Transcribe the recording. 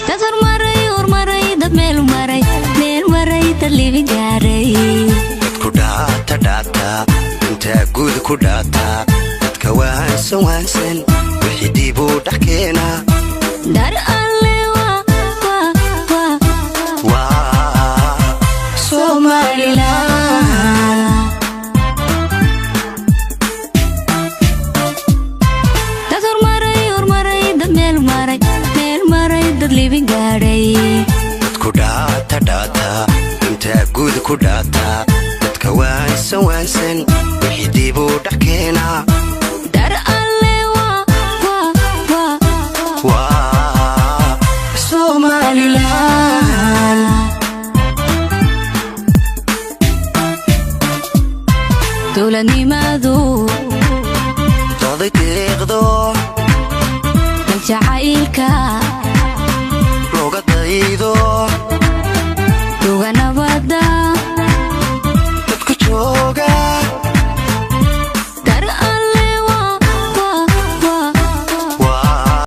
Dad hormaray, hormaray, dad meel maray, meel maray, dad libin gaaray. Dadku dhaata dhaata, intaa guud ku dhaata, dadka waansan waansan, wixii dibuu dhex keena. Dar Alle waa waa waa waa Somaliland. Dad hormaray, hormaray, dad meel maray, meel maray, dad libin gaadhay. Dadku dhaata dhaata, intaa guud ku dhaata, dadka waansan waansan, wixii dibuu dhex keena. Dar Alle waa waa waa waa Somaliland.